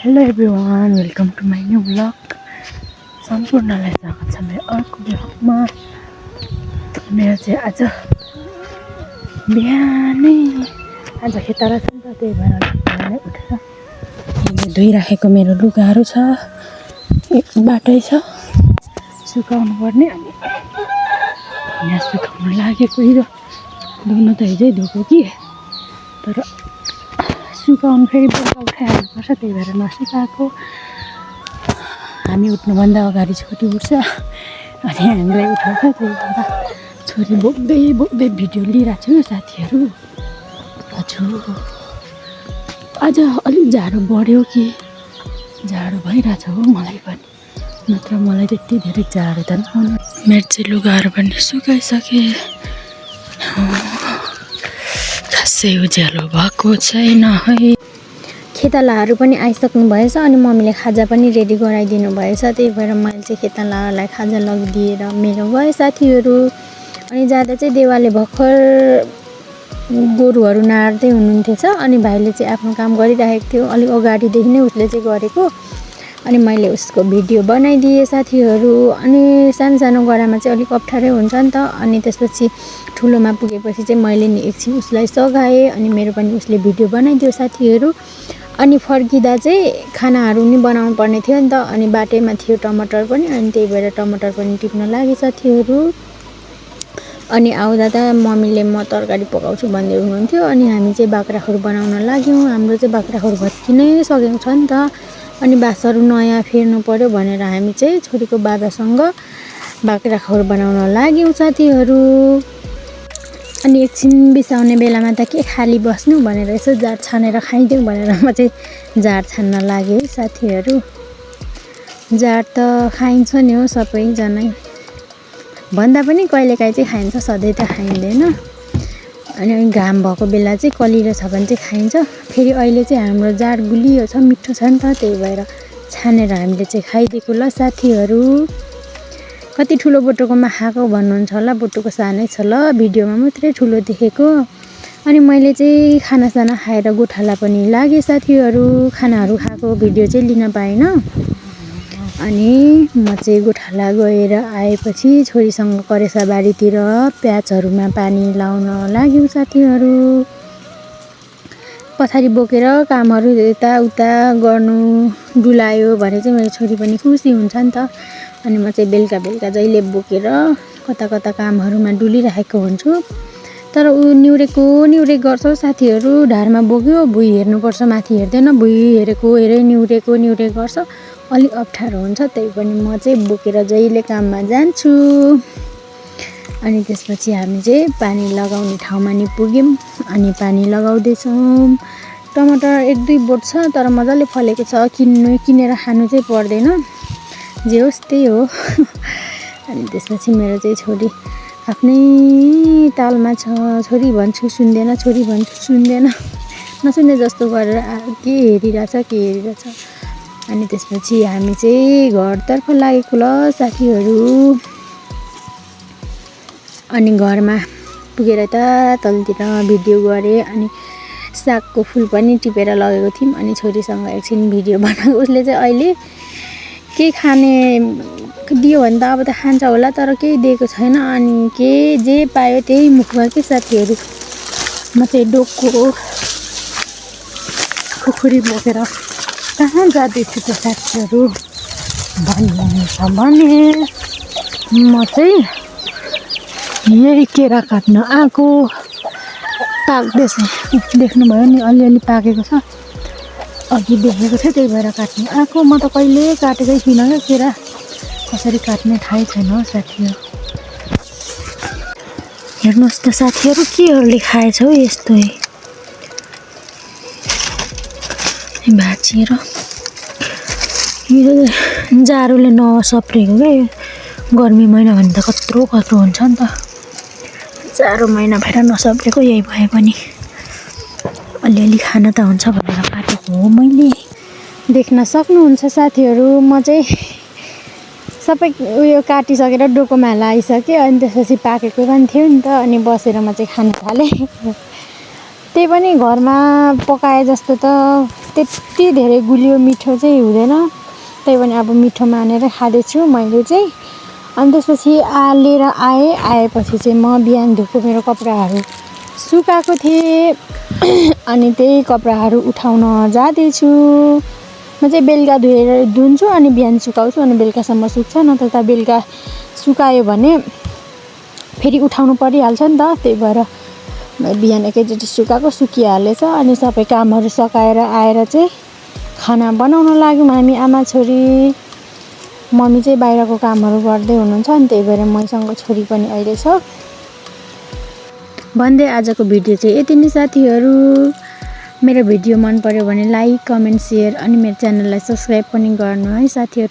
Hello everyone, welcome to my new blog. सम्पूर्णलाई स्वागत छ मेरो अर्को ब्लगमा। मेरो चाहिँ आज बिहानै आज खेताला छ नि त, त्यही भएर बिहानै उठेर मैले धोइराखेको मेरो लुगाहरू छ, एक बाटै छ सुकाउनु पर्ने। अनि यहाँ सुकाउनु लागेको हिजो धुनु त हिजै धोएको कि, तर सुकाउनु फेरि बेलुका उठाइहाल्नुपर्छ, त्यही भएर नसुकाएको। हामी उठ्नुभन्दा अगाडि छोरी उठ्छ अनि हामीलाई उठाउँछ, त्यही भएर छोरी बोक्दै बोक्दै भिडियो लिइरहेको छु साथीहरू। हजुर आज अलिक जाडो बढ्यो कि जाडो भइरहेछ हो मलाई पनि, नत्र मलाई त्यति धेरै जाडो त नहुने। मेरो चाहिँ लुगाहरू पनि सुकाइसकेँ, खासै उज्यालो भएको छैन है। खेतालाहरू पनि आइसक्नु भएछ अनि मम्मीले खाजा पनि रेडी गराइदिनु भएछ, त्यही भएर मैले चाहिँ खेतालाहरूलाई खाजा लगिदिएर मेरो गएँ साथीहरू। अनि जाँदा चाहिँ देवाले भर्खर गोरुहरू नार्दै हुनुहुन्थेछ अनि भाइले चाहिँ आफ्नो काम गरिरहेको थियो, अलिक अगाडिदेखि नै उसले चाहिँ गरेको। अनि मैले उसको भिडियो बनाइदिएँ साथीहरू। अनि सानो सानो गरामा चाहिँ अलिक अप्ठ्यारै हुन्छ नि त, अनि त्यसपछि ठुलोमा पुगेपछि चाहिँ मैले नि एकछिन उसलाई सघाएँ अनि मेरो पनि उसले भिडियो बनाइदियो साथीहरू। अनि फर्किँदा चाहिँ खानाहरू नि बनाउनु पर्ने थियो नि त, अनि बाटैमा थियो टमाटर पनि, अनि त्यही भएर टमाटर पनि टिप्न लागेँ साथीहरू। अनि आउँदा त मम्मीले म तरकारी पकाउँछु भन्दै हुनुहुन्थ्यो, अनि हामी चाहिँ बाख्राखोर बनाउन लाग्यौँ। हाम्रो चाहिँ बाख्राखोर भत्किनै सकेको छ नि त, अनि बाँसहरू नयाँ फेर्नु पर्यो भनेर हामी चाहिँ छोरीको बाबासँग बाख्राखोर बनाउन लाग्यौँ साथीहरू। अनि एकछिन बिसाउने बेलामा त के खाली बस्नु भनेर यसो जाँड छानेर खाइदिउँ भनेर म चाहिँ जाँड छान्न लागेँ साथीहरू। जाँड त खाइन्छ नि हो सबैजना, भन्दा पनि कहिलेकाहीँ चाहिँ खाइन्छ, सधैँ त खाइँदैन। अनि घाम भएको बेला चाहिँ कलिलो छ भने चाहिँ खाइन्छ। फेरि अहिले चाहिँ हाम्रो जाँड गुलियो छ, मिठो छ नि त, त्यही भएर छानेर हामीले चाहिँ खाइदिएको ल साथीहरू। कति ठुलो बोटोकोमा खाएको भन्नुहुन्छ होला, बोटोको सानै छ ल, भिडियोमा मात्रै ठुलो देखेको। अनि मैले चाहिँ खानासाना खाएर गोठाला पनि लागेँ साथीहरू। खानाहरू खाएको भिडियो चाहिँ लिन पाइनँ। अनि म चाहिँ गोठाला गएर आएपछि छोरीसँग करेसा बारीतिर प्याजहरूमा पानी लाउन लाग्यौँ साथीहरू। पछाडि बोकेर कामहरू यताउता गर्नु डुलायो भने चाहिँ मेरो छोरी पनि खुसी हुन्छ नि त। अनि म चाहिँ बेलुका बेलुका जहिले बोकेर कता कता कामहरूमा डुलिरहेको हुन्छु, तर ऊ निहुरेको गर्छ साथीहरू। ढाडमा बोक्यो भुइँ हेर्नुपर्छ, माथि हेर्दैन, भुइँ हेरेको निहुरेको गर्छ, अलिक अप्ठ्यारो हुन्छ। त्यही पनि म चाहिँ बोकेर जहिले काममा जान्छु। अनि त्यसपछि हामी चाहिँ पानी लगाउने ठाउँमा नि पुग्यौँ, अनि पानी लगाउँदैछौँ। टमाटर 1-2 बोट छ, तर मजाले फलेको छ, किनेर खानु चाहिँ पर्दैन, जे होस् त्यही हो। अनि त्यसपछि मेरो चाहिँ छोरी आफ्नै तालमा छ, छोरी भन्छु सुन्दैन, छोरी भन्छु सुन्दैन, नसुन्ने जस्तो गरेर के हेरिरहेछ। अनि त्यसपछि हामी चाहिँ घरतर्फ लागेको ल साथीहरू। अनि घरमा पुगेर त तलतिर भिडियो गरेँ, अनि सागको फुल पनि टिपेर लगेको थियौँ। अनि छोरीसँग एकछिन भिडियो बनाएको। उसले चाहिँ अहिले के खाने दियो भने त अब त खान्छ होला, तर केही दिएको छैन। अनि जे पायो त्यही मुखमा के साथीहरू। म चाहिँ डोको खुकुरी बोकेर कहाँ जाँदैछु त साथीहरू भन्नुहुन्छ भने, म चाहिँ यही केरा काट्न आएको। पाक्दैछ, देख्नुभयो नि, अलिअलि पाकेको छ, अघि देखेको थियो, त्यही भएर काट्नु आएको। म त कहिले काटेकै छुइनँ क्या केरा, कसरी काट्ने थाहै छैन हो साथीहरू। हेर्नुहोस् त साथीहरू, केहरूले खाएछ हौ यस्तो भाँचिएर। यो जाडोले नसप्रेको क्या, यो गर्मी महिना भने त कत्रो हुन्छ नि त, जाडो महिना भएर नसप्रेको। यही भए पनि अलिअलि खाना त हुन्छ भनेर काटेको हो मैले, देख्न सक्नुहुन्छ साथीहरू। म चाहिँ सबै उयो काटिसकेर डोकोमा लगाइसकेँ, अनि त्यसपछि पाकेको पनि थियो नि त, अनि बसेर म चाहिँ खान थालेँ। त्यही पनि घरमा पकाए जस्तो त त्यति धेरै गुलियो मिठो चाहिँ हुँदैन, त्यही पनि अब मिठो मानेर खाँदैछु मैले चाहिँ। अनि त्यसपछि लिएर आएपछि चाहिँ म बिहान धोएको मेरो कपडाहरू सुकाएको थिएँ अनि त्यही कपडाहरू उठाउन जाँदैछु। म चाहिँ बेलुका धुन्छु अनि बिहान सुकाउँछु अनि बेलुकासम्म सुक्छ, नत्र त बेलुका सुकायो भने फेरि उठाउनु परिहाल्छ नि त। त्यही भएर बिहान एकैचोटि सुकाएको सुकिहालेछ। अनि सबै कामहरू सकाएर आएर चाहिँ खाना बनाउन लाग्यौँ हामी आमा छोरी। मम्मी चाहिँ बाहिरको कामहरू गर्दै हुनुहुन्छ अनि त्यही भएर मसँग छोरी पनि अहिले छ। भन्दै आजको भिडियो चाहिँ यति नै साथीहरू। मेरो भिडियो मन पर्यो भने लाइक, कमेन्ट, सेयर अनि मेरो च्यानललाई सब्सक्राइब पनि गर्नु है साथीहरू।